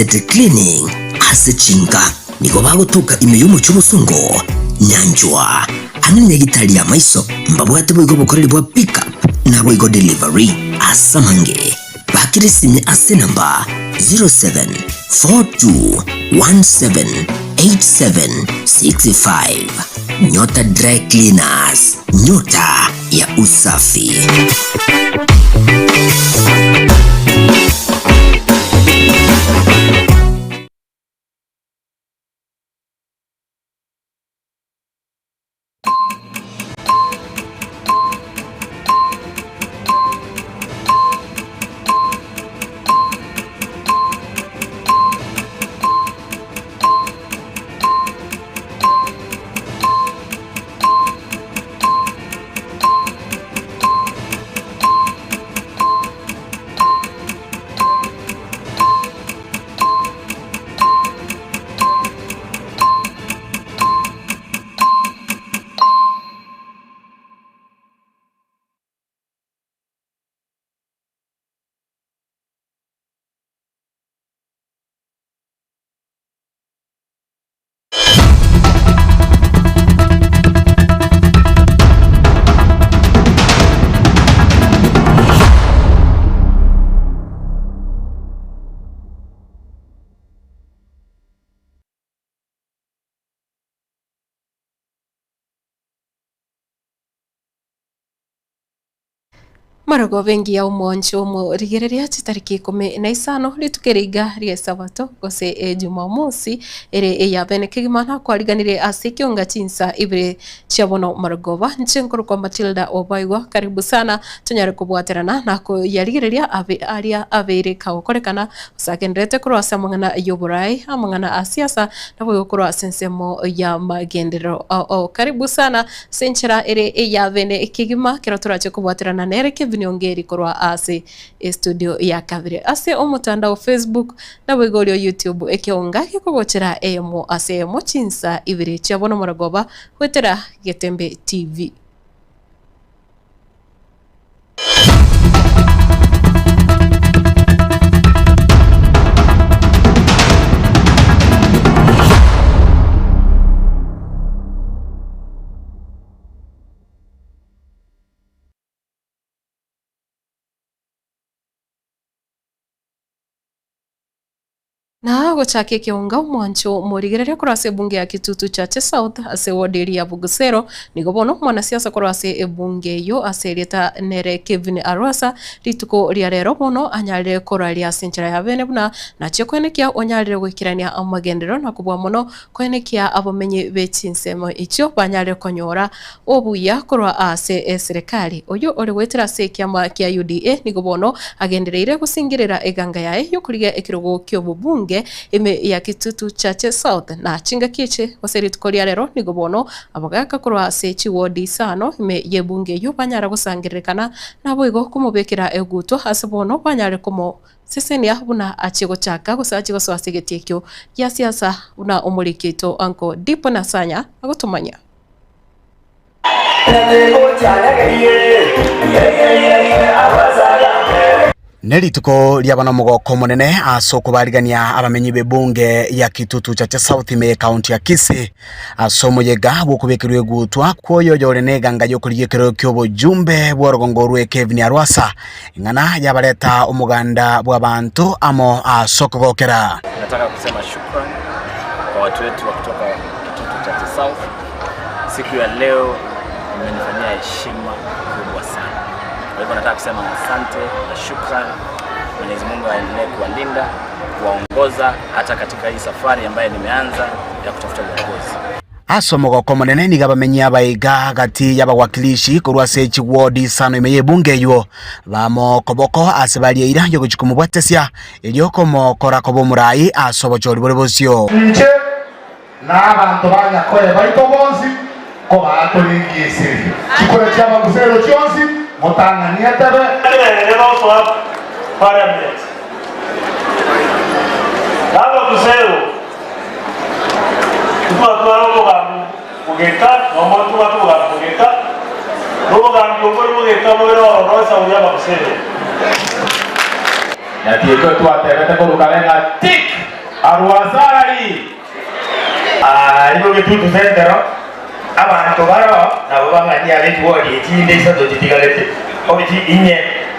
Ete Cleaning ase chinka nigo bagotoka ime y'omochie obosongo, Nyanchwa, ang'e na nyagitari y'amaiso. Mbabwate boigo obokoreri bwa pick up naboigo delivery. Ase amange bakire esimi ase enamba 0742178765. Nyota Dry Cleaners, nyota ya usafi. Marogoba engiya omwancho omorigereria chitariki ikomi na isano rituko eri iga ri'Esabato gose Ejumamosi ere eya bene kegima nakwariganire ase ekionga chinsa ibere chia bono marogoba. Inche nkorokwa Matilda Obaigwa karibu sana tonyare kobwaterana na koyarigereria abe aria abeire kagokorekana gose agendererete korwa ase amang'ana y'oboraai, amang'ana a siasa naboigo korwa ase ensemo y'amagenderero ao ao. Karibu sana. Ase enchera ere eya bene kegima, ekero torache kobwaterana nere Kevin Ongeri korwa ase estudio ya kabere ase omotandao Facebook naboigo oria o YouTube ekeonga gekogochera eyemo ase eyemo chinsa ibere chia bono morogoba goetera Getembe TV. Na gochaka ekeonga omwancho morigereria korwa ase ebunge ya Kitutu Chache South ase ward eria ya Bugusero, nigo bono omwanasiasa korwa ase ebunge eyio ase erieta nere Kevin Arwasa rituko ria rero bono anyarire koraria ase enchera ya bene buna nachie koenekia onyarire goikerania amagenderero na kobua mono koenekia abamenyi be chinsemo echio banyarire konyora obuya korwa ase eserekari. Oyio ore goetera ase ekiama kia UDA nigo bono agendereire gosingerera eganga yaye y'okorigia ekerogo ki'obobunge ime ya Kitutu Chache South na chingaki echi gose rituko ria rero nigo bono abagaka korwa ase chiwodi isano ime y'ebunge eyio banyara gosangererekana naboigo komobekera egutwa ase bono banyare komo Sesenia buna achie gochaka gose achie gosoa ase egetii ekio gia siasa buna omoriki oito Uncle Dipo Nasanya agotomanyia. Ne rituko riaba nomogoko omonene ase okobarigania abamenyi b'ebunge ya Kitutu Chache South ime y'ekaunti ya Kisii ase omoyega bw'okobekerwa egutwa kw'oyo oyore neganga y'okorigia ekerero ki'obojumbe bw'orogongo rwe Kevin Arwasa Ing'ana yabareta omoganda bw'abanto amo ase okogokera. Nataka kusema shukran kwa watu wetu wa kutoka Kitutu Chache South. Siku ya leo mmenifanyia heshima kubwa sana. Kwa hivyo nataka kusema asante na shukran. Mwenyezi Mungu aendelee kuwalinda, kuwaongoza hata katika hii safari ambayo nimeanza ya kutafuta uongozi. Ase omogoko omonene nigo abamenyi abaiga gati y'abawakilishi korwa ase chiwodi isano ime y'ebunge eyio bamokoboko ase baria eira y'ogochia komobwatesia erio komokora koba omorai ase obochori bore bosio. Inche na abanto ba Nyakoe baito bonsi nkobaa tore engiya eseri. Chikura chi'abagusero chionsi motang'ani etebe. Nere gosoa parliament na abagusero. Titwatwara obogambi bogeka, nonya ntobwate obogambi bogeka, na obogambi obwo bore bogeka bore ororo esauri y'abagusero. Naki ekio twatebete korwa kare ng'a tik! Arwa ase arari? Aa nigo getutu sentero, abanto baroo nabo bang'anyie abe chiwodi echinde isato chitigarete, ochi inye.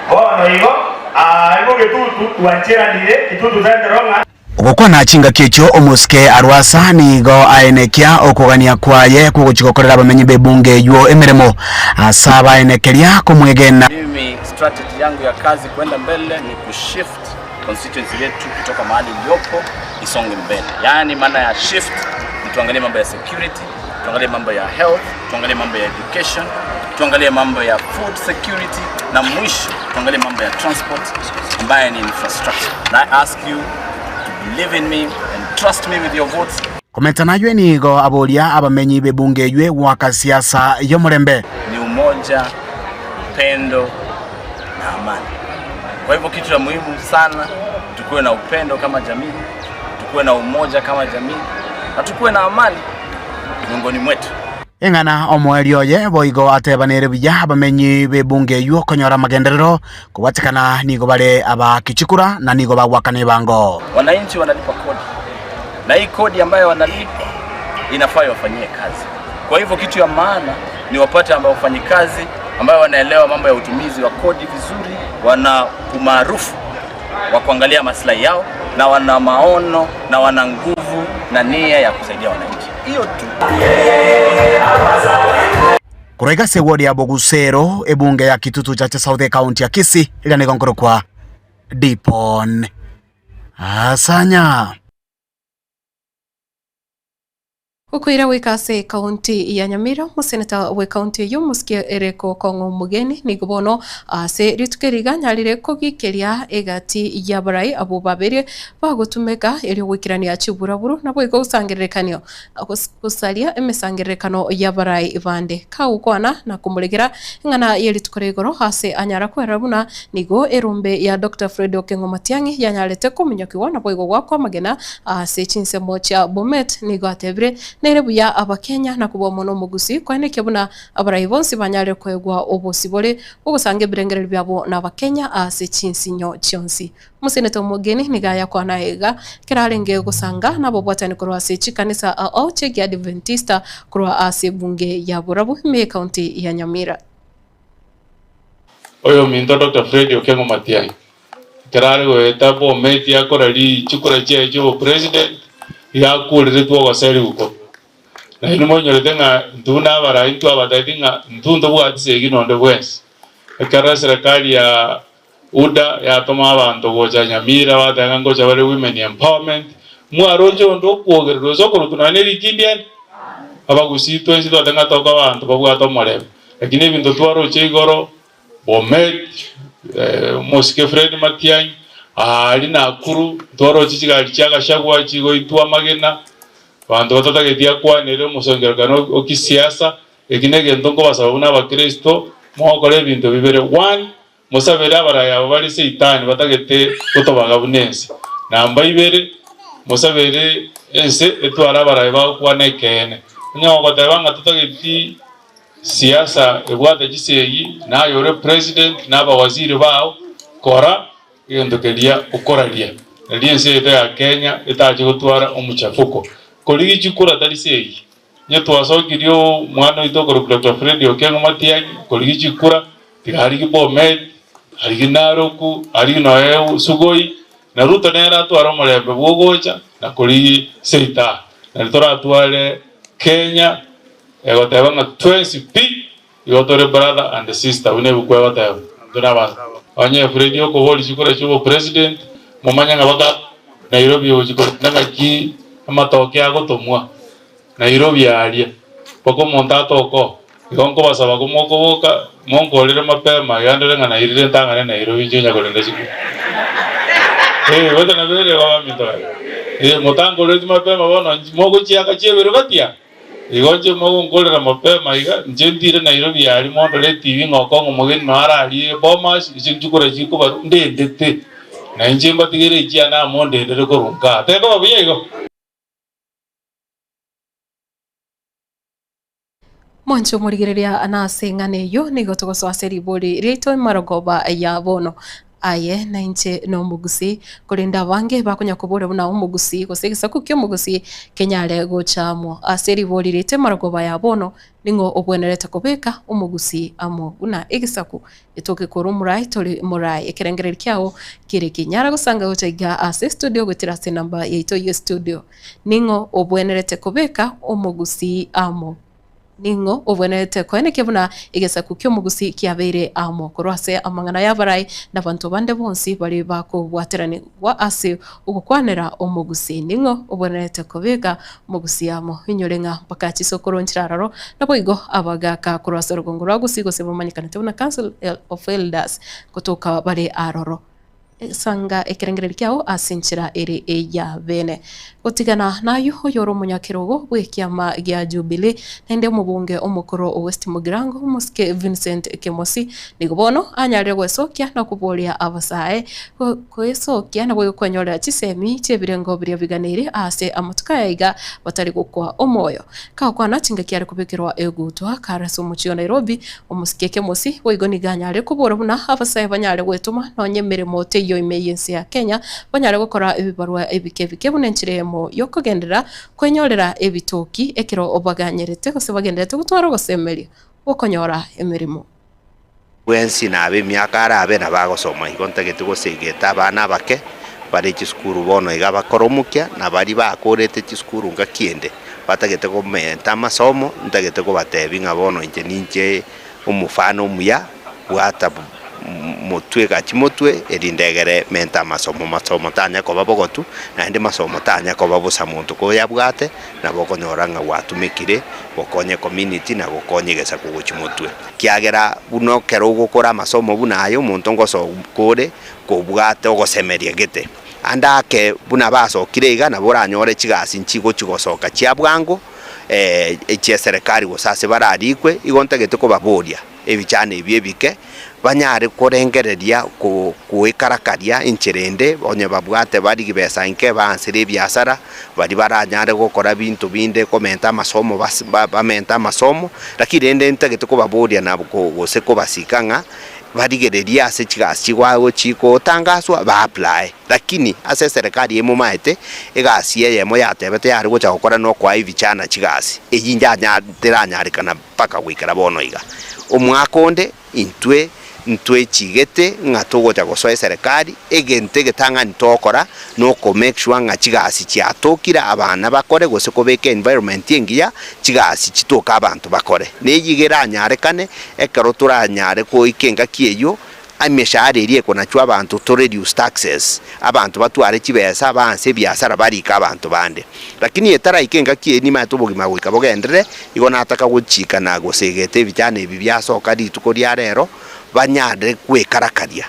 Bono igo, aa nigo getutu twancheranire getutu sentero ng'a. Ogokwana chingaki echio omosike Arwasa nigo aenekia okogania kwaye kw'ogochia gokorera abamenyi b'ebunge eywo emeremo ase abaenekeria komwegena. Mimi strategy yangu ya kazi kwenda mbele ni kushift constituency yetu kutoka mahali iliyopo isonge mbele. Yaani maana ya shift ni tuangalie mambo ya security, tuangalie mambo ya health, tuangalie mambo ya education, tuangalie mambo ya food security na mwisho tuangalie mambo ya transport ambaye ni infrastructure. And I ask you to believe in me and trust me with your votes. Komenta naywe nigo aboria abamenyi b'ebunge eywe goaka siasa y'omorembe. Ni umoja, upendo na amani. Kwa hivyo kitu cha muhimu sana tukuwe na upendo kama jamii, tukuwe na umoja kama jamii na tukuwe na amani miongoni mwetu. Eng'ana omoerio oye boigo atebanere buya abamenyi b'ebunge eywo konyora amagenderero kobwatekana nigo bare abaaki chikura na nigo bagwakana ebango. Wananchi wanalipa kodi na hii kodi ambayo wanalipa inafaa iwafanyie kazi. Kwa hivyo kitu ya maana ni wapate ambao wafanyikazi ambayo wanaelewa mambo ya utumizi wa kodi vizuri, wana umaarufu wa kuangalia maslahi yao na wana maono na wana nguvu na nia ya kusaidia wananchi. Hiyo tu. Korwa iga ase eward ya Bogusero, ebunge ya Kitutu Chache South ecounty ya Kisii, eria nigo nkorokwa Dipon Asanya. Okoira goika ase ekaunti ya Nyamira, omoseneta bw'ekaunti eyio omosike Eric Okong'o Omogeni nigo bono ase rituko eri iga anyarire kogikeria egati y'abarai abwo babere bagotumeka erio goikerania chiburaburu naboigo gosangererekanio gosaria emesangererekano y'abarai bande. Kagokwana na komoregera eng'ana ye rituko ria igoro ase anyara kwerora buna nigo erombe ya Doctor Fred Okeng'o Matiang'i yanyarete kominyokigwa naboigo goakwa amagena ase chinsemo chia Bomet nigo atebire Nere buya Abakenya na kobua mono omogusii koenekia buna abarai bonsi banyare koegwa obosibore bw'ogosanga ebirengererio biabo n'Abakenya ase chinsinyo chionsi. Omoseneta omogeni nigo ayakwana iga ekero arenge gosanga nabobwatani korwa ase chikanisa ao chi'Ekiadventista korwa ase ebunge ya Borabu ime y'ecounty ya Nyamira. Oyominto Doctor Fred Okengo Matiang'i, ekero are goeta Bomet akora chikura chiaye chi'obopresident, iga akureretwe ogoserigwa korwa. Na inwe moinyorete ng'a intwe buna abarai ntwabatebetie ng'a intwe ntobwati segi nonde bwensi. Ekero eserekari ya UDA yatoma abanto gocha Nyamira bateba ng'a ngocha bare women empowerment, mwaroche onde okwogererwa gose okorutwa nonya ne rikindi ende? Abagusii twensi twateba ng'a toka abanto babwate omorembe. Lakini ebinto twaroche igoro, Bomet, omosike Fred Matiang'i, aria Nakuru, twaroche chigari chia Gachagua chigoitwa amagena, abanto batatageti akwanere omosongerekano o kisiasa, eki negento nkobasaba buna abakristo, mogokora ebinto bibere, one, mosabere abarai aba bare Seitani batagete gotobaga buna ense, namba ibere, mosabere ense etware abarai bagokwana ekeene. Onye gogoteba ng'a totageti Siasa ebwate chisegi naye ore president na abawaziri bao kora egento keria okoraria nario ense yaito ya Kenya etache gotwara omochafuko. Korigia chikura tari segi onye twasokirie omwana oito okorokwa Doctor Fred Okengo Matiang'i korigia chikura tiga arigie Bomet arigie Narok arigie noe Sugoi na Ruto nere atware omorembe bwogocha na korigia seita nario toratware Kenya Egoteba ng'a twensi pi igo tore brother and sister buna ebuku egoteba. Intwe nabanto. Onye Fred okoboria chikura chia obopresident, momanye ng'a baka Nairobi ogochia korenda ng'aki amatoke agotomwa Nairobi aria mpaka omonto atoke oo. Igo nkobasaba komokoboka monkorere mapema iga ndore ng'a nairire ntang'ane Nairobi inche onya korenda chikura. Eh, gocha nabere igo abaminto baye. Eh, motankorereti mapema bono mogochiaka chiebero gatia. Igo inche mogonkorera mapema iga, inche ntire Nairobi aria mondore etibi ng'a okong'a omogeni noo ararie Bomas, inche nchikura chikobarwa ndendete, na inche mbatigere echiane amo ndendere korwa nkaa. Tekoba buya igo? Mwanche omorigereria nase eng'ana eyio nigo togosoa ase ribori riaito emarogoba ya bono. Aye nainche nomogusii, korende abange bakonya koboria buna omogusii gose egesaku ki'omogusii kenyare gocha amo. Ase ribori riaito emarogoba ya bono, ning'o obwenerete kobeka omogusii amo buna egesaku? Etoke korwa omorai tori morai, ekerengererio kiao kere ki? Nyara gosanga gocha iga ase estudio goetera ase enamba yaito y'estudio. Ning'o obwenerete kobeka omogusii amo? Ning'o obwenerete koenekia buna egesaku ki'omogusii kiabeire amo korwa ase amang'ana y'abarai na abanto bande bonsi baria bakobwateranigwa ase ogokwanera omogusii? Ning'o obwenerete kobeka omogusii amo? Inyore ng'a mpaka chisokoro nchiraroro, naboigo abagaaka korwa ase orogongo rwa Gusii gose bamanyekanete buna Council of Elders gotoka bare aroro. Sanga ekerengererio kiao ase enchera ere ey'abeene. Gotigana nayio oyore omonyakerogo bw'ekiama gia Jubilee, naende omobunge omokoro o West Mugirango, omosike Vincent Kemosi, nigo bono anyarire gwesokia na koboria abasae koesokia naboigo kwenyorera chisemi chi'ebirengo biria biganeiri ase amatuko aya iga batari gokwa omoyo. Kagokwana chingaki are kobekerwa egutwa kare ase omochie o Nairobi, Omosike Kemosi boigo nigo anyare kobora buna abasae banyare gwetoma nonya emeremo teiyo ime y'ense ya Kenya banyare gokora ebibarua ebike ebike buna enchera eyemo yokogenderera kwenyorera ebitoki ekero baganyerete gose bagendererete gotwara ogosemeria gwokonyora emeremo. Bwensi nabe emiaka arabe nabo agosoma igo ntagete gosegeta abana abake bare chisukuru bono iga bakore omokia na baria bakorete chisukuru ngaki ende batagete komenta amasomo ntagete kobatebia ng'a bono inche ninche omofano omuya bwata motwe gachia motwe erinde egere mente amasomo masomo tanya koba bogotu naende masomo tanya koba bosa monto koyabwate nabo okonyora ng'a gwatumekire gokonya ecommunity na gokonya egesaku gochia motwe. Ekiagera buna ekero ogokora amasomo buna aya omonto ngosoka ore kobwate ogosemeria gete. Ande ake buna basokire iga nabo oranyore chigasi nchigochi gosoka chia bwango echie serikali gose ase bararikwe, igo ntagete kobaboria ebichana ebi ebike banyare korengereria goekarakaria enchera ende onye babwate barigi besa nke baansere ebiasara baria baranyare gokora binto binde komenta amasomo bas bamente amasomo, lakini rende ntagete kobaboria na gose kobasika ng'a barigererie ase chigasi chigwago chigotangaswa ba apply. Lakini ase eserekari emomaete egasi eyemo yatebete yare gocha gokora nokoa ebichana chigasi, eyio njanya teranyarekana mpaka goikera bono iga. Omwaka onde intwe ntwechigete ng'a togocha gosoa eserekari, egento egetang'ani togokora noko make sure ng'a chigasi chiatokire abana bakore gose kobeka environment engiya chigasi chitoke abanto bakore. Na eyio iga eranyarekane ekero toranyare goika engaki eyio, emeshahara eria ekonachwa abanto to reduce taxes, abanto batware chibesa baanse ebiasara barike abanto bande. Lakini etaraika engaki eyio nimaete obogima goika bogenderere, igo nataka gochika na gosegeta ebichana ebi biasoka rituko ria rero, banyare gwekarakaria,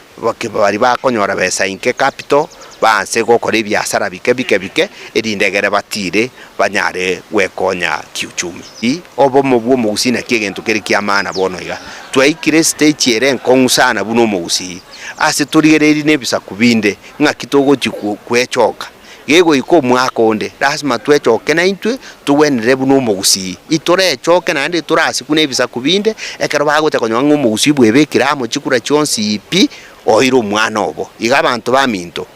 baria bakonyora besa inke capital, baanse gokora ebiasara bike bike bike, erinde egere batire banyare gwekonya kiuchumi. Obomo bw'omogusii naki egento kere kia maana bono iga. Twaikire estage ere enkong'u sana buna omogusii, ase torigereiri na ebisaku binde ng'aki togochia gwechoka. Gegoika omwaka onde, lasima twechoke naintwe togwenerere buna omogusii. Itorechoke naende itorasikwe na ebisaku binde, ekero bagocha konyora ng'a omogusii bwebekire amo chikura chionsi pi, oire omwana obo. Iga abanto baminto,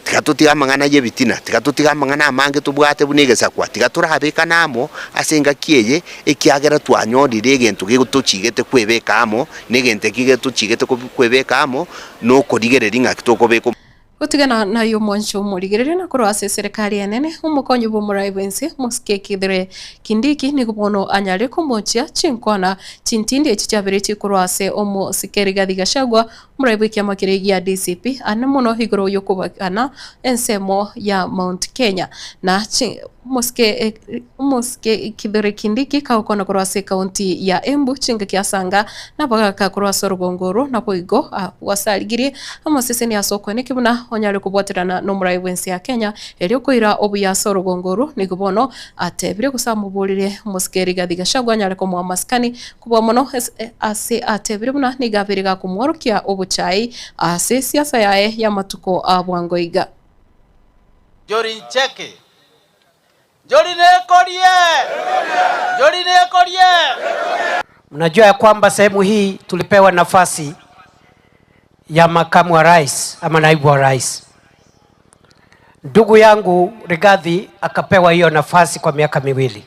tiga totige amang'ana y'ebitina, tiga totige amang'ana amange tobwate buna egesakwa, tiga torabekane amo ase engaki eye, ekiagera twanyorire egento getochigete kwebeka amo, na egento eki getochigete kwebeka amo, nokorigereria ng'aki tokobeka. Gotigana naye omwancho omorigereria na korwa ase eserekari enene, omokonyi bw'omorai bw'ense, Mosike Kithure Kindiki, nigo bono anyare komochia chinkwana chintindi echi chiaberetie korwa ase omosike Rigathi Gachagua, omorai bw'ekiama keria gia DCP, ane mono igoro y'okobagana ensemo ya Mount Kenya na omosike omosike Kithure Kindiki kagokwana korwa ase ekaunti ya Embu chingaki asanga nabagaka korwa ase orogongo orwo naboigo gwasarigirie amaseseni ase okoeneki buna onyare kobwaterana nomorai bw'ense ya Kenya erio koira obuya ase orogongo orwo nigo bono atebire gose amoborire omosike Rigathi Gachagua anyare komoa amasikani kobua mono ase atebire buna nigo abeire gakomworokia obochai ase esiasa yaye y'amatuko a bwango iga. Njori ncheke, njori nekorie, njori nekorie. Mnajua ya kwamba sehemu hii tulipewa nafasi ya makamu wa rais ama naibu wa rais. Ndugu yangu Rigathi akapewa hiyo nafasi kwa miaka miwili.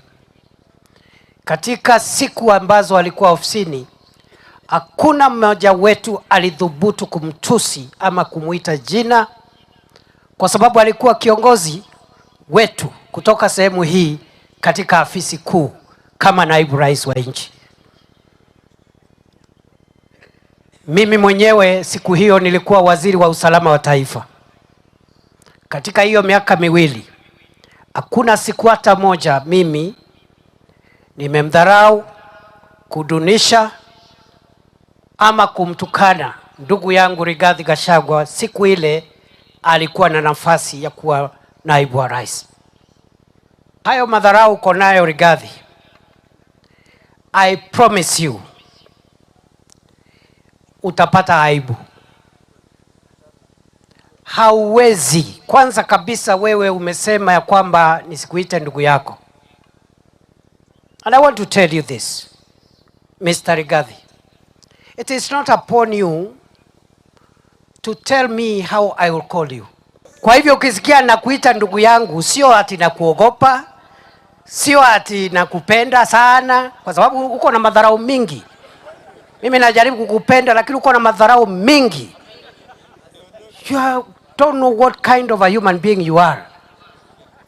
Katika siku ambazo alikuwa ofisini, hakuna mmoja wetu alithubutu kumtusi ama kumuita jina, kwa sababu alikuwa kiongozi wetu kutoka sehemu hii katika afisi kuu kama naibu rais wa nchi. Mimi mwenyewe siku hiyo nilikuwa waziri wa usalama wa taifa. Katika hiyo miaka miwili hakuna siku hata moja mimi nimemdharau, kudunisha ama kumtukana ndugu yangu Rigathi Gachagua. Siku ile alikuwa na nafasi ya kuwa naibu wa rais. Hayo madharau uko nayo Rigathi, I promise you utapata aibu. Hauwezi. Kwanza kabisa wewe umesema ya kwamba nisikuite ndugu yako. And I want to tell you this, Mr. Rigathi. It is not upon you to tell me how I will call you. Kwa hivyo ukisikia nakuita ndugu yangu, sio ati nakuogopa, sio ati nakupenda sana, kwa sababu uko na madharau mingi. Mimi najaribu kukupenda, lakini uko na madharau mingi. You don't know what kind of a human being you are.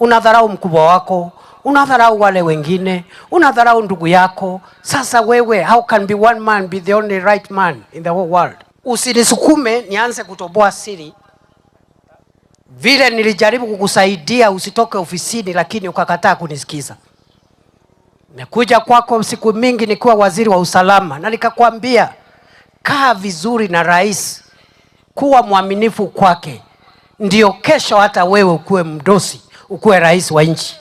Unadharau mkubwa wako, unadharau wale wengine, unadharau ndugu yako. Sasa wewe, how can be one man be the only right man in the whole world? Usinisukume nianze kutoboa siri. Vile nilijaribu kukusaidia usitoke ofisini, lakini ukakataa kunisikiza. Nimekuja kwako siku mingi nikiwa waziri wa usalama na nikakwambia kaa vizuri na rais, kuwa mwaminifu kwake, ndio kesho hata wewe ukuwe mdosi, ukuwe rais wa nchi,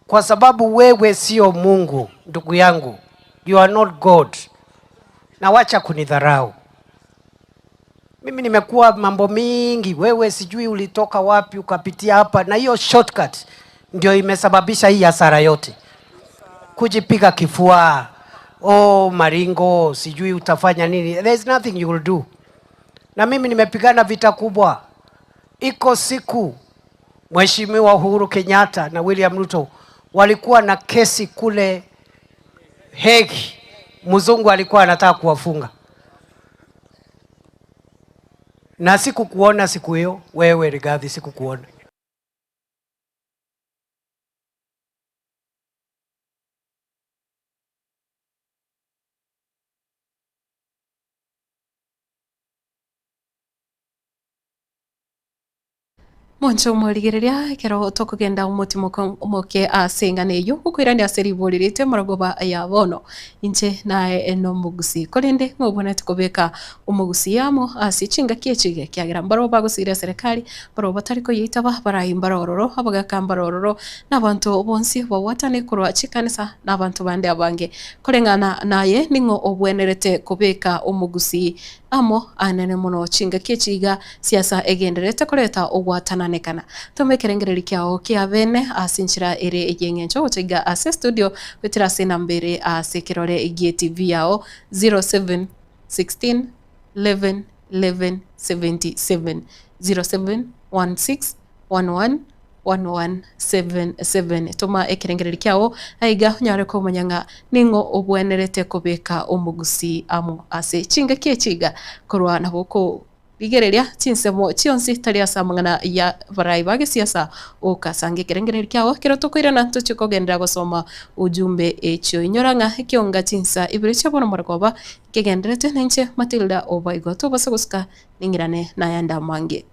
kwa sababu wewe sio Mungu, ndugu yangu, you are not God. Na wacha kunidharau mimi. Nimekuwa mambo mingi, wewe sijui ulitoka wapi ukapitia hapa, na hiyo shortcut ndio imesababisha hii hasara yote kujipiga kifua, oh maringo, sijui utafanya nini. There is nothing you will do. Na mimi nimepigana vita kubwa. Iko siku Mheshimiwa Uhuru Kenyatta na William Ruto walikuwa na kesi kule Hague, mzungu alikuwa anataka kuwafunga, na sikukuona siku hiyo wewe Rigathi, sikukuona. Mwancho omorigereria ekero tokogenda omotimoko omoke ase eng'ana eyio gokoirania ase ribori riaito emorogoba ya bono. Inche naye nomogusi korende ng'obwenerete kobeka omogusi amo ase chingaki echi iga ekiagera mbarabwo bagosiria eserekari, mbarabwo batari koyeitaba barai mbare ororo, abagaka mbare ororo, na abanto bonsi babwatane korwa chikanisa na abanto bande abange. Koreng'ana naye ning'o obwenerete kobeka omogusi Amo anene mono chingaki echi iga siasa egendererete koreta ogwatananekana. Toma ekerengererio kiao kia bene ase enchera ere ey'eng'encho gocha iga ase estudio goetera ase enamba ere ase ekerore gie TV yao 07 16 11 11 77 07 16 11 1177. Toma ekerengererio kiao aiga onyare komanya ng'a ning'o obwenerete kobeka omogusii amo ase chingaki echi iga korwa nabo okorigereria chinsemo chionsi tari ase amang'ana ya barai ba gesiasa okasange ekerengererio kiao ekero tokoirana tochie kogenderera gosoma ujumbe echio. Inyora ng'a ekionga chinsa ibere chia bono morogoba nkegendererete nainche Matilda Obaigwa tobasa gosuka ning'irane nayande amange.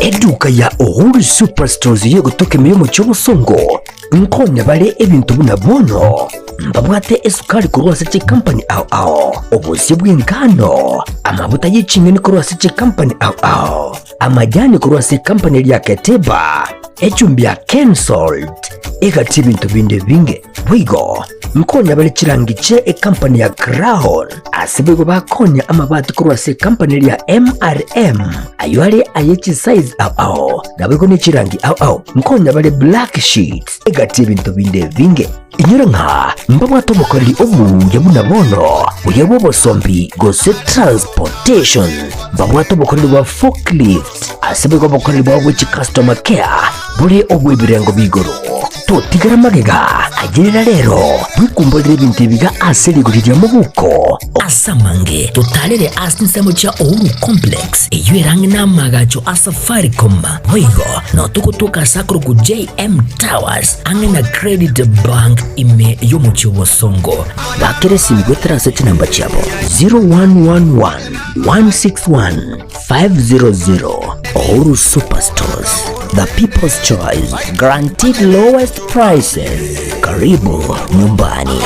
Eduka ya Uhuru Superstores y'egotoka ime y'omochie obosongo nkonya bare ebinto buna bono. Mbabwate esukari korwa ase chikampani ao ao, obosie bw'engano, amabuta ye ching'eni korwa ase chikampani ao ao, amajani korwa ase ekampani eria ya Keteba, echumbi ya Kensalt, egati ebinto binde ebinge. Boigo nkonya bare chirangi chie ekampani ya Crown, ase boigo bakonya amabati korwa ase ekampani eria ya MRM, ayio are aye chisize ao ao, naboigo ne chirangi ao ao. Nkonya bare black sheets, egati ebinto binde ebinge. Inyora ng'a mbabwate obokoreri obuya buna bono, buya bw'obosombi gose transportation. Mbabwate obokoreri bwa forklift, ase boigo obokoreri bwabo bwe chicustomer care bore obw'ebirengo b'igoro. Totigera magega, ayerera rero, bwekumborere ebinto ebiga ase rigori ria mobuko. Ase amange totarere ase chinsemo chia Uhuru Complex, eyio ere ang'e n'amaagacho a Safaricom. Boigo nao togotoka ase akorokwa JM Towers ang'e na Credit Bank ime y'omochie o Bosongo. Bakera esimi goetera ase chinamba chiabo 0111 161 500. Uhuru Superstores, the people's choice, guaranteed lowest prices. Karibu nyumbani.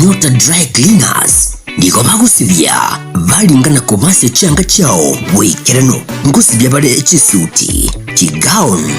Nyota Dry Cleaners nigo bagosibia baringa na kobasia chianga chiao boikeranu. Ngosibia bare chisuti, chigown,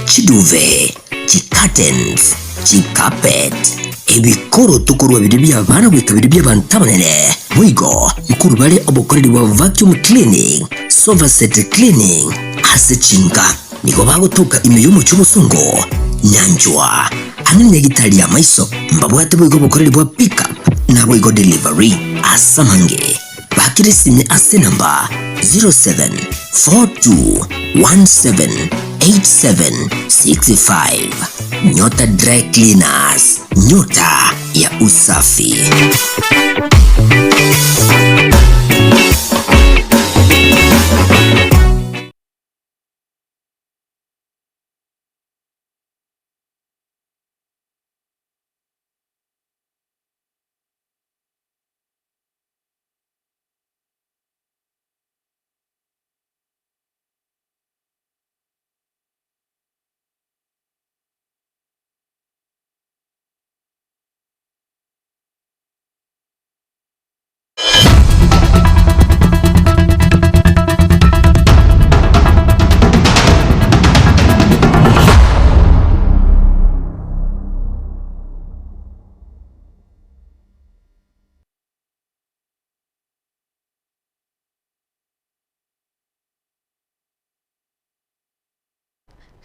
chiduve, chicurtains, chicarpet, ebikoroto korwa biria bi'abana goika biria bi'abanto abanene. Boigo nkorwa bare obokoreri bwa vacuum cleaning, sofa set cleaning ase chinka. Nigo bagotoka ime y'omochie obosongo, nyanchwa, ang'e nenyagitari y'amaiso. Mbabwate boigo obokoreri bwa pick up naboigo delivery. Ase amange, bakire esimi ase enamba 0742178765. Nyota Dry Cleaners, nyota ya usafi.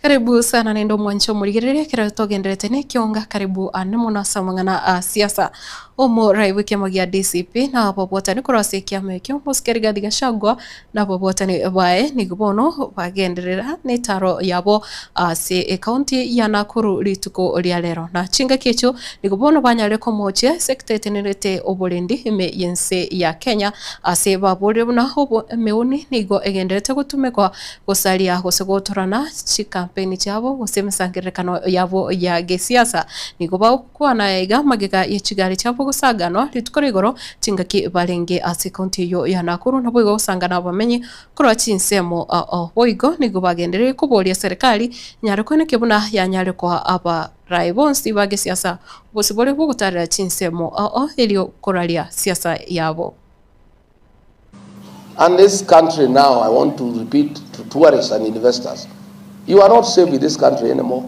Karibu sana naende omwanche omorigereria ekero togenderete nekionga karibu ane mono ase amang'ana a siasa. Omorai bw'ekiama gia DCP na ababwatani korwa ase ekiama ekio Mosike Rigathi Gachagua na ababwatani baye nigo bono bagenderera netaro yabo ase ecounty ya Nakuru rituko ria rero. Na chingaki echio nigo bono banyarire komochia sector etenerete oborendi ime y'ense ya Kenya ase baborire buna emeoni nigo egenderete gotumekwa Gosaria gose gotorana chikampeni chiabo gose emesangererekano yabo ya gesiasa. Nigo bagokwana aya iga magega ye chigari chiabo gosaganwa rituko ria igoro chingaki barenge ase ekaunti eyio ya Nakuru naboigo gosangana abamenyi korwa chinsemo ao. Boigo nigo bagendereire koboria serikali enyare koenekia buna yanyare koa abarai bonsi ba gesiasa obosibore bwogotarera chinsemo ao erio koraria siasa yabo. And this country now, I want to repeat to tourists and investors, you are not safe in this country anymore.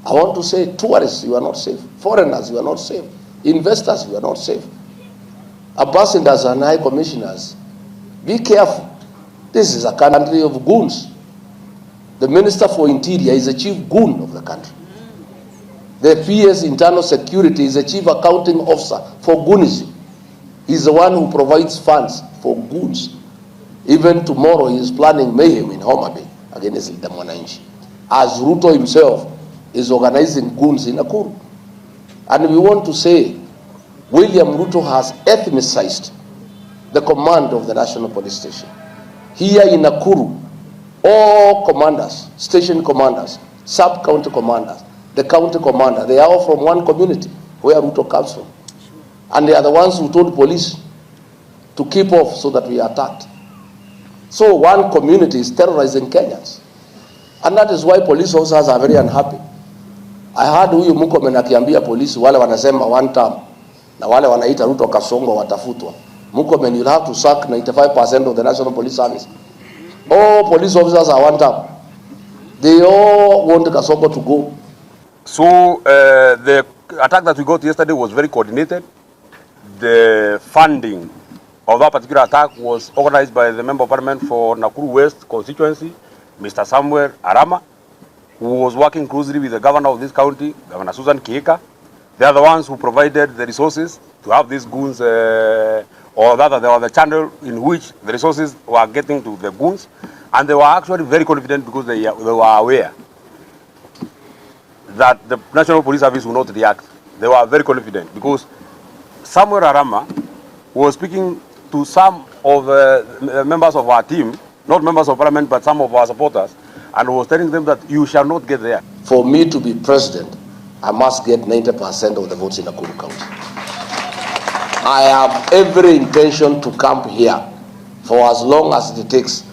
I want to say tourists, you are not safe. Foreigners, you are not safe. Investors, you are not safe. Ambassadors and high commissioners, be careful. This is a country of goons. The Minister for Interior is the chief goon of the country. The PS Internal Security is the chief accounting officer for goonism. He's the one who provides funds for goons. Even tomorrow he is planning mayhem in Homa Bay against Linda Mwananchi. As Ruto himself is organizing goons in Nakuru. And we want to say William Ruto has ethnicized the command of the National Police Station. Here in Nakuru, all commanders, station commanders, sub-county commanders, the county commander, they are all from one community where Ruto comes from. And they are the ones who told police to keep off so that we are attacked. So one community is terrorizing Kenyans. And that is why police officers are very unhappy. I heard huyu Murkomen akiambia polisi wale wanasema one term na wale wanaita Ruto Kasongo watafutwa. Murkomen, you'll have to sack 95% of the National Police Service. All police officers are one term. They all want Kasongo to go. So the attack that we got yesterday was very coordinated. The funding of that particular attack was organized by the Member of Parliament for Nakuru West constituency, Mr. Samuel Arama, who was working closely with the governor of this county, Governor Susan Kihika. They are the ones who provided the resources to have these goons, or rather they were the channel in which the resources were getting to the goons, and they were actually very confident because they were aware that the National Police Service will not react. They were very confident because Samuel Arama was speaking to some of the members of our team, not members of parliament, but some of our supporters, and was telling them that you shall not get there. For me to be president, I must get 90% of the votes in Nakuru County. I have every intention to camp here for as long as it takes,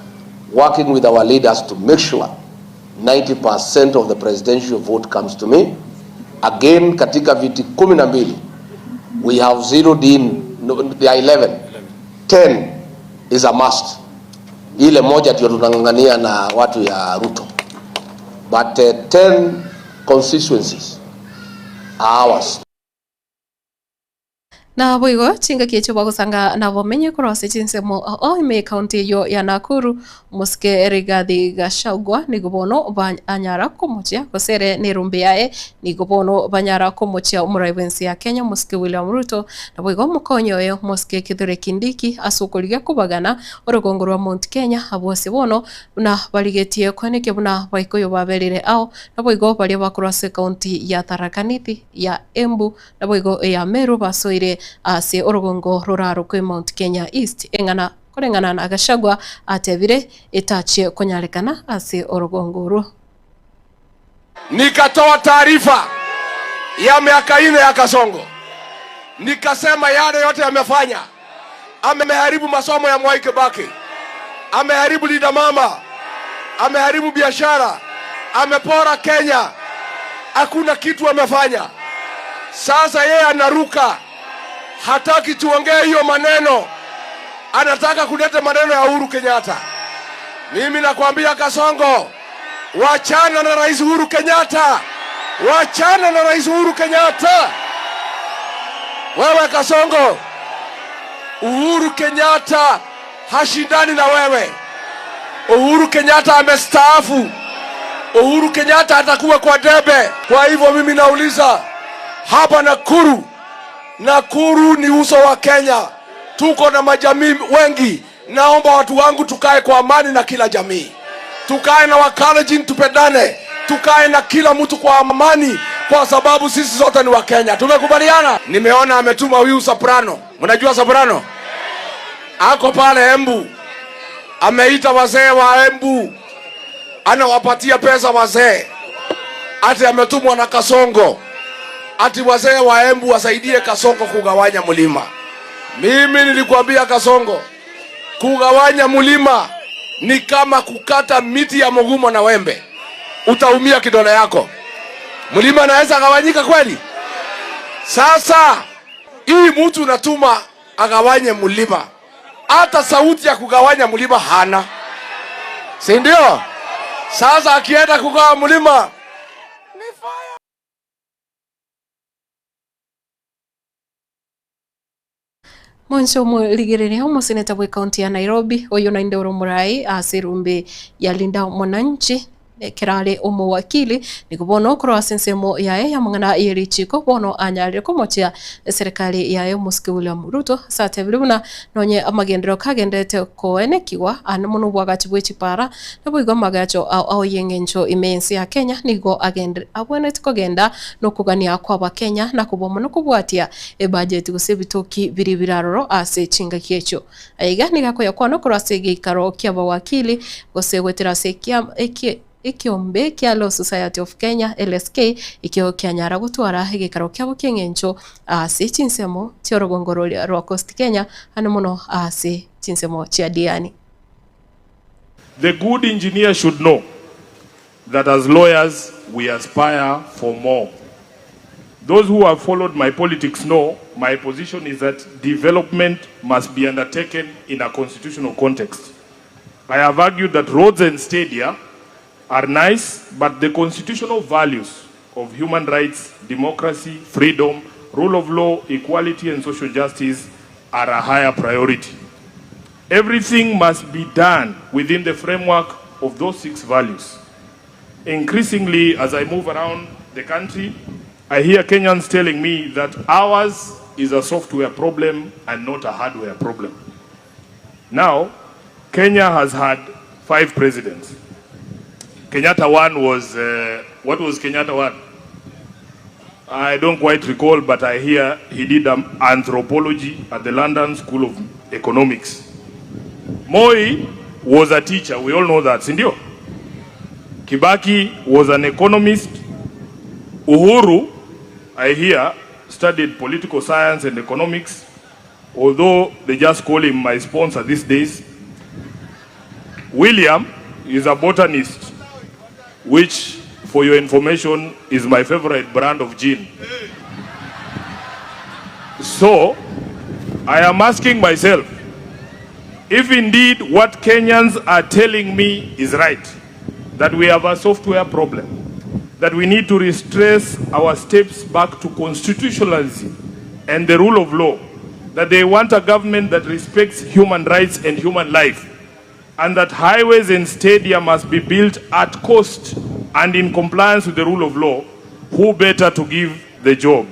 working with our leaders to make sure 90% of the presidential vote comes to me. Again, katika viti 12, we have zeroed in, no, they are 11. 10 is a must. Ile moja ndio tunang'ang'ania na watu ya Ruto. But 10 constituencies are ours. Na boigo chingaki echio bagosanga nabo menye korwa ase chinsemo oo ime ekaunti eywo ya Nakuru omosike Rigathi Gachagua nigo bono banyara komochia gose ere na erumbe yaye nigo bono banyara komochia omorai bwensi ya Kenya omosike William Ruto naboigo omokonyi oye omosike Kithure Kindiki ase okorigia kobagana orogongo rwa Mount Kenya abwo ase bono buna barigetie koenekia buna baikoyo baberire ao naboigo baria bakorwa ase ekaunti ya Tharaka Nithi ya Embu naboigo eya Meru basoire ase orogongo rorarokwe Mount Kenya East eng'ana koreng'ana na Gachagua atebire etachie konyarekana ase orogongo orwo. Nikatoa taarifa ya miaka 4 ya Kasongo, nikasema yale yote yamefanya, ameharibu masomo ya Mwai Kibaki, ameharibu Linda Mama, ameharibu biashara, amepora Kenya, hakuna kitu amefanya. Sasa yeye anaruka, hataki tuongee hiyo maneno, anataka kuleta maneno ya Uhuru Kenyatta. Mimi nakwambia Kasongo, wachana na Rais Uhuru Kenyatta, wachana na Rais Uhuru Kenyatta. Wewe Kasongo, Uhuru Kenyatta hashindani na wewe. Uhuru Kenyatta amestaafu. Uhuru Kenyatta atakuwa kwa debe. Kwa hivyo mimi nauliza hapa Nakuru, Nakuru ni uso wa Kenya, tuko na majamii wengi. Naomba watu wangu tukae kwa amani na kila jamii, tukae na Wakalenjin, tupendane, tukae na kila mtu kwa amani, kwa sababu sisi zote ni Wakenya. Tumekubaliana. Nimeona ametuma huyu Soprano, mnajua Soprano ako pale Embu, ameita wazee wa Embu, anawapatia pesa wazee, ati ametumwa na Kasongo, ati wazee wa Embu wasaidie Kasongo kugawanya mlima. Mimi nilikwambia Kasongo, kugawanya mlima ni kama kukata miti ya mugumo na wembe, utaumia kidole yako. Mlima naweza gawanyika kweli? Sasa hii mtu unatuma agawanye mlima, hata sauti ya kugawanya mlima hana, si ndio? Sasa akienda kugawa mlima Mwancho omorigereria omoseneta bwa ekaunti ya Nairobi oyo naende ore omorai ase erumbe ya Linda Mwananchi kerare omowakili nigo bono okorwa ase ensemo yaye ya amang'ana ya erichiko bono anyarire komochia eserikali yaye omosike William Ruto ase atebire buna nonye amagenderero kagenderete koenekiwa ane mono obwagachi bwa echipara naboigo amagacho ao ya eng'encho ime ense ya Kenya nigo agende abwenerete kogenda nokogania kwa abakenya na koba mono kobwatia ebudget gose ebitoki biri biraroro ase chingaki echio. Aiga nigo akoyakwana okorwa ase egeikaro kia abawakili gose goetera ase ekia eke. Ekiombe kia Law Society of Kenya, LSK, ekio kianyara gotwara egekaro kiabo ki'eng'encho ase chinsemo chi'orogongo roria rwa Coast Kenya, ande mono ase chinsemo chia Diani. The good engineer should know that as lawyers we aspire for more. Those who have followed my politics know my position is that development must be undertaken in a constitutional context. I have argued that roads and stadia are nice, but the constitutional values of human rights, democracy, freedom, rule of law, equality and social justice are a higher priority. Everything must be done within the framework of those six values. Increasingly, as I move around the country, I hear Kenyans telling me that ours is a software problem and not a hardware problem. Now, Kenya has had five presidents. Kenyatta one was, uh, what was Kenyatta one? I don't quite recall, but I hear he did um, anthropology at the London School of Economics. Moi was a teacher, we all know that, sindio? Kibaki was an economist. Uhuru, I hear, studied political science and economics, although they just call him my sponsor these days. William is a botanist, which, for your information, is my favorite brand of gin. So, I am asking myself, if indeed what Kenyans are telling me is right, that we have a software problem, that we need to retrace our steps back to constitutionalism and the rule of law, that they want a government that respects human rights and human life, and that highways and stadia must be built at cost and in compliance with the rule of law, who better to give the job?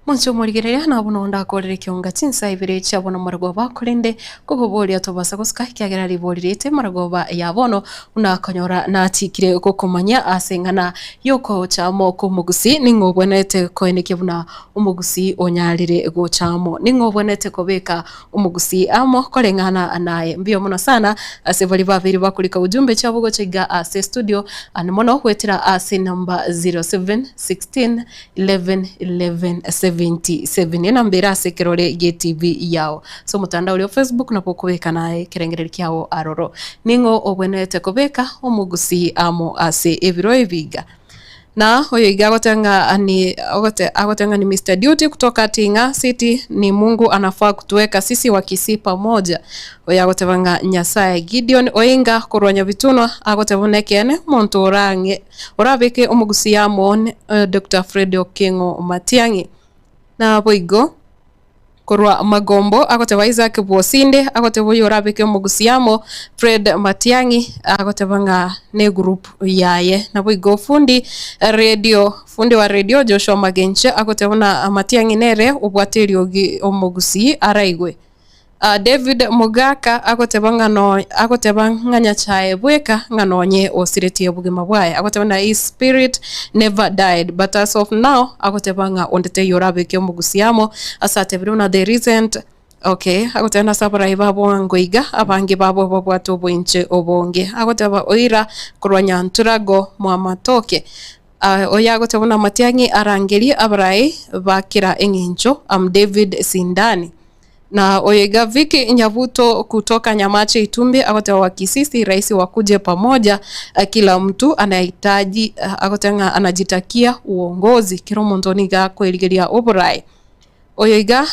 Monche omorigereria na buna onde akorire ekionga chinsa ibere chia bono marogoba, korende kogoboria tobasa gosuka ekiagera ribori riaito emarogoba ya bono buna akonyora nachikire gokomanya ase eng'ana yokocha amo kw'omogusii ning'o obwenerete koenekia buna omogusii onyarire gocha amo ning'o obwenerete kobeka omogusii amo koreng'ana naye. Mbuya mono sana ase baria babeire bakorika ujumbe chiabo gocha iga ase studio ande mono goetera ase number 07 16 11 11 77 enamba ere ase ekerore gie TV yao. Ase omotandao oria o Facebook nabo okobeka naye ekerengererio kiao aroro. Ning'o obwenerete kobeka omogusii amo ase ebiro ebi iga? Na oyo iga agoteba ng'a ni ogote agoteba ng'a ni Mister Duty kutoka Ting'a City ni Mungu anafaa kutuweka sisi wa Kisii pamoja. Oyo agoteba ng'a Nyasaye Gideon Oinga korwa Nyabitunwa agoteba buna ekeene omonto orang'e orabeke omogusii amo ne Doctor Fred Okengo Matiang'i. Naboigo Korwa Magombo agoteba Isaac Bwosinde agoteba oyo orabeke omogusii amo Fred Matiang'i agoteba ng'a ne group yaye. Naboigo fundi radio fundi wa radio Joshua Magenche agoteba buna Matiang'i nere obwate eriogi omogusii araigwe. David Mogaka agoteba ng'a no agoteba ng'a Nyachae bweka ng'a nonye osiretie obogima bwaye. Agoteba ng'a his spirit never died but as of now agoteba ng'a onde taiyo orabeke omogusi amo ase atebire buna the recent okay agoteba nase abarai ba bwango iga abange babo babwate oboinche obonge. Agoteba oira korwa Nyanturago Mwamatoke oyo agoteba buna Matiang'i arangerie abarai ba kera eng'encho am David Sindani. Na oyo iga Vicky Nyabuto kutoka Nyamache Itumbi agoteba Wakisisi rais wakuje pamoja kila mtu anahitaji agoteba ng'a anajitakia uongozi kera omonto nigo akoerigeria oboraai. Oyo iga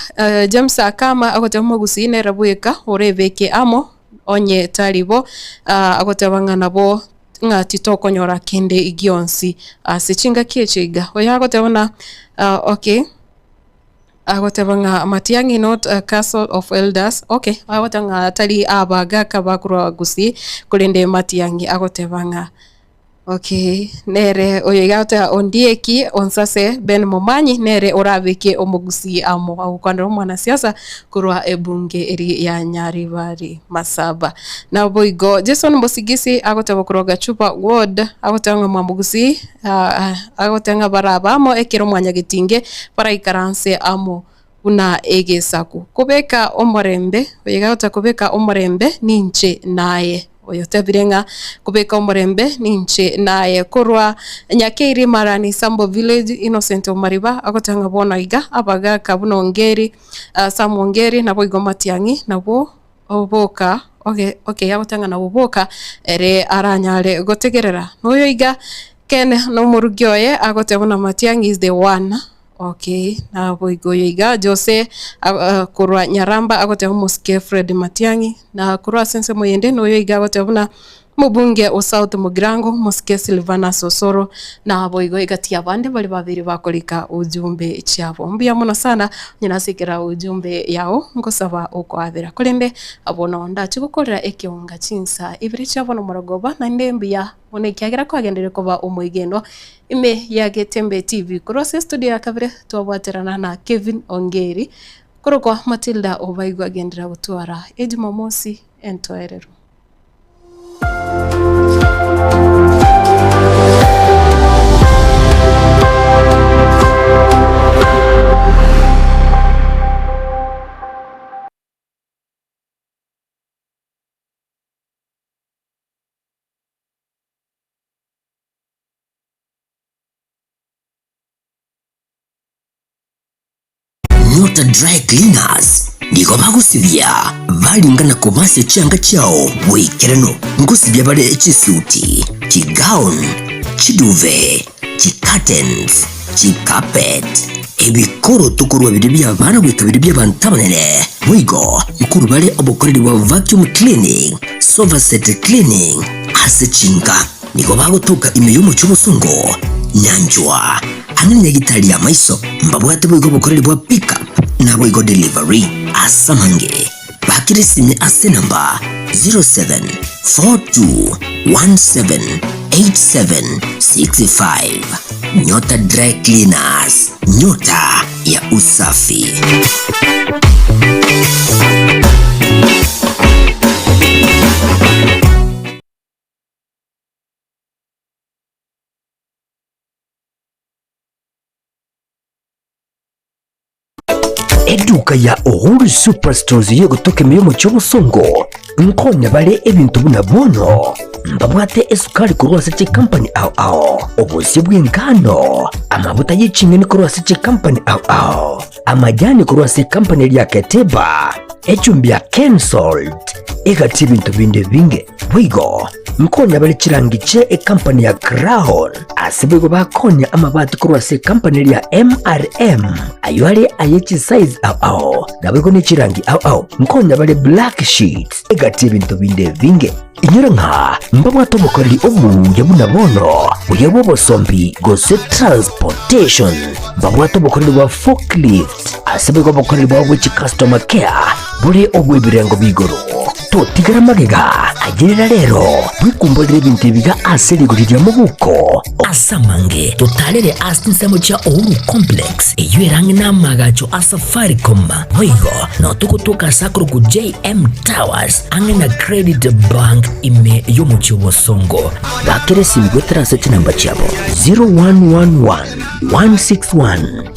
James Akama agoteba omogusii nere bweka orebeke amo onye tari bo agoteba ng'a nabo ng'a titokonyora kende gionsi ase chingaki echi iga. Oyo agoteba buna okay. Agoteba ng'a Matiang'i not a castle of elders, okay, agoteba ng'a tari abagaka bakorwa Gusii, korende Matiang'i agoteba ng'a okay, nere oyo iga agoteba Ondieki, Onsase, Ben Momanyi nere orabeke omogusii amo agokwanera omwanasiasa korwa ebunge eri ya Nyaribari Masaba. Naboigo Jason Mosigisi agoteba korwa Gachuba ward, agoteba ng'a mwamogusii. Agoteba ng'a barabe amo ekero mwanyagetinge baraikaranse amo buna egesaku. Kobeka omorembe, oyo iga agoteba kobeka omorembe ninche naye. Oyotebire ng'a kobeka omorembe ninche naye. Korwa Nyakeiri Marani Sambo Village, Innocent Omariba agoteba ng'a bono iga abagaka buna Ongeri, Sam Ongeri naboigo Matiang'i nabwo boka oge okay agoteba ng'a nabwo boka ere aranyare gotegerera. Noyo iga Ken nomorugi oye agoteba buna Matiang'i is the one. Okay, naboigo oyo iga Jose korwa Nyaramba agoteba omosike Fred Matiang'i, na korwa ase ensemo eyende noyo iga agoteba buna omobunge o South Mugirango omosike Silvanus Osoro, naboigo egati y'abande baria babere bakorika ujumbe chiabo. Mbuya mono sana onye nase ekera ujumbe yao ngosaba okoabera. Korende bono ndache gokorera ekeonga chinsa ibere chia bono morogoba naende mbuya Bono ekiagera kwagenderire koba omoigenwa ime ya Getembe TV. Korwa ase estudio ya kabere twabwaterana na Kevin Ongeri korokwa Matilda Obaigwa agenderera gotwara Ejumamosi entoereru. Nyota Dry Cleaners nigo bagosibia baringa na kobasia chianga chiao boikeranu. Ngosibia bare chisuti, chigown, chiduve, chicurtains, chicarpet, ebikoroto korwa biria bi'abana goika biria bi'abanto abanene. Boigo nkorwa bare obokoreri bwa vacuum cleaning, sofa set cleaning ase chinka. Nigo bagotoka ime y'omochie obosongo, nyanchwa, ang'e nenyagitari y'amaiso. Mbabwate boigo obokoreri bwa pick up naboigo delivery. Ase amange, bakire esimi ase enamba 0742178765. Nyota Dry Cleaners, nyota ya usafi. Eduka ya Uhuru Superstores y'ogotoka ime y'omochie obosongo nkonya bare ebinto buna bono mbabwate esukari korwa ase chikampani ao ao, obosie bw'engano, amabuta ye ching'eni korwa ase chikampani ao ao, amajani korwa ase ekampani eria ya Keteba, echumbi ya Kensalt, egati ebinto binde ebinge. Boigo nkonya bare chirangi chie ekampani ya Crown, ase boigo bakonya amabati korwa ase ekampani eria ya MRM, ayio are aye chisize ao ao, naboigo ne chirangi ao ao. Nkonya bare black sheets, egati ebinto binde ebinge. Inyora ng'a mbabwate obokoreri obuya buna bono, buya bw'obosombi gose transportation. Mbabwate obokoreri bwa forklift, ase boigo obokoreri bwabo bwe chicustomer care bore obw'ebirengo b'igoro. Totigera magega, ayerera rero, bwekumborere ebinto ebiga ase rigori ria mobuko. Ase amange, totarere ase chinsemo chia Uhuru Complex, eyio ere ang'e n'amaagacho a Safaricom. Boigo, nao togotoka ase akorokwa JM Towers, ang'e na Credit Bank ime y'omochie o Bosongo. Bakera esimi goetera ase chinamba chiabo 0111 161.